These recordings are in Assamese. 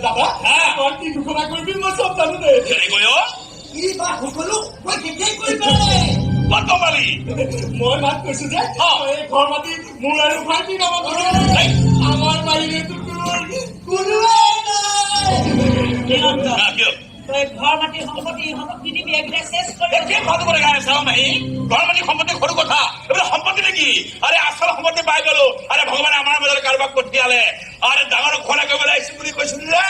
দাদা, তই কি ঘোষণা কৰিবি মই চব জানো দে। কেনেকৈ অ? কি বা সকলো মই শেষেই কৰি পেলালে। ক'ত গম পালি? মই মাক কৈছো যে এই ঘৰ মাটি মোৰ আৰু ভাইটিৰ নামত আছে। এই, আমাৰ বাহিৰেতো তোৰ কোনোৱে নাই। কিয়? তই ঘৰ মাটি সম্পত্তি সম্পত্তি দিবি, এইবিলাক চেচ কৰি। এই কি ফাল্টু কথা গাই আছা মাহী? ঘৰ মাটি সম্পত্তি সৰু কথা, এইবিলাক সম্পত্তি নেকি? আৰে, আচল সম্পত্তি পাই গলো। আৰে, ভগৱানে আমাৰ মাজত কাৰোবাক পঠিয়ালে। আৰে, ডাঙৰ ঘোষণা কৰিবলৈ আহিছো বুলি কৈছিলো যে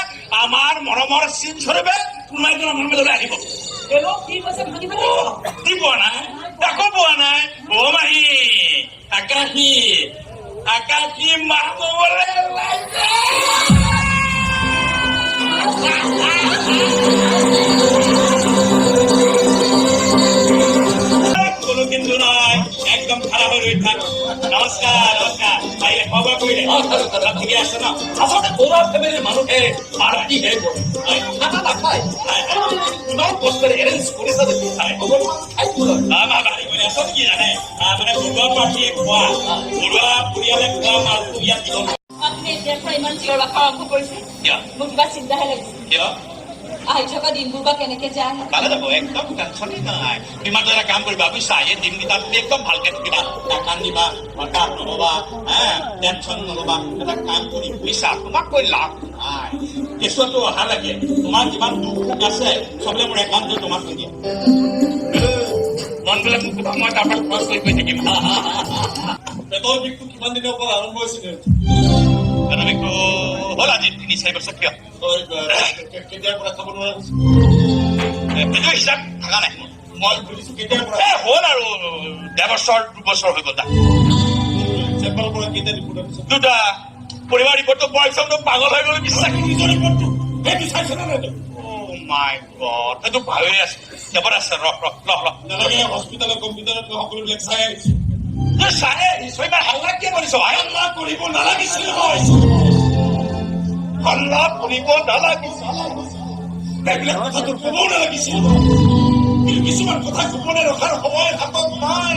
আমাৰ মৰমৰ চিন স্বৰূপে কোনোবা এজন আমাৰ মাজলৈ আহিব। হেল্ল', কি কৈছে ভাঙি ভাঙি ক। কি পোৱা নাই? একো পোৱা নাই। অ মাহী, আকাশী আকাশী মা হ'বলৈ ওলাইছে। কোনো কিন্তু নাই, একদম খাৰাপ হৈ ৰৈ থাক। নমস্কাৰ, নমস্কাৰ। আহিলে, খোৱা বোৱা কৰিলে? চব ঠিকে আছে ন? আচলতে বৰুৱা ফেমিলিৰ মানুহে পাৰ্টিহে কৰে, খানা নাখায়। ইমান কষ্টেৰে এৰেঞ্জ কৰিছা দেখোন, অকণমান খাই দিব লাগে। ভালে কৰি আচলতে কি জানে, মানে বৰুৱা পাৰ্টীয়ে খোৱা, বৰুৱা পৰিয়ালে খোৱা মালটো ইয়াত দিব নোৱাৰে। আপুনি এতিয়াৰ পৰা ইমান চিঞৰ বাখৰ আৰম্ভ কৰিছে। কিয়? মোৰ কিবা চিন্তাহে লাগিছে। কিয়? আহি থকা দিনবোৰ বা কেনেকে যায়। ভালে যাব, একদম টেনচনেই নাই। তুমি মাত্ৰ এটা কাম কৰিবা, বুজিছা? এই দিনকেইটা তুমি একদম ভালকে থাকিবা, নাকান্দিবা, হতাশ নহবা, হা, টেনচন নলবা। এটা কাম কৰি, বুজিছা, তোমাক কৈ লাভ নাই। কেঁচুৱাটো অহা লাগে তোমাৰ যিমান দুখ সুখ আছে চবলে মোৰ একাউণ্টটো তোমাক দি দিয়া। মন গ'লে মোক ক'বা, মই তাৰ পৰা খৰচ কৰি গৈ থাকিম। পেটৰ বিষটো কিমান দিনৰ পৰা আৰম্ভ হৈছিলে? পেটৰ বিষটো হ'ল আজি 3-4 বছৰ। কিয়? তই কেতিয়াৰ পৰা খাব নোৱাৰা হৈছিলি? সেইটো হিচাপ থকা নাই মোৰ। মই সুধিছো কেতিয়াৰ পৰা। এ, হ'ল আৰু 1.5 বছৰ 2 বছৰ হৈ গ'ল। চেম্বাৰৰ পৰা কেইটা ৰিপৰ্ট আহিছে? দুটা। পৰিবাৰ ৰিপৰ্টটো পোৱাৰ পিছত মই পাগল হৈ গ'লো, বিশ্বাস। নিজৰ ৰিপৰ্টটো সেইটো চাইছে নে নাই তই? অ' মাই গড, সেইটো ভাবি আছো। কেৱল আছে, ৰ ৰ, ল ল। নালাগে, হস্পিটেলত কম্পিউটাৰত মই সকলোবিলাক চাই আহিছো। তই চাই আহিছ, ইমান হাল্লা কিয় কৰিছ ভাই? হাল্লা কৰিব নালাগিছিল মই। হাল্লা কৰিব নালাগিছিল। সেইবিলাক কথাটো ক'বও নালাগিছিল। কিন্তু কিছুমান কথা গোপনে ৰখাৰ সময় হাতত নাই।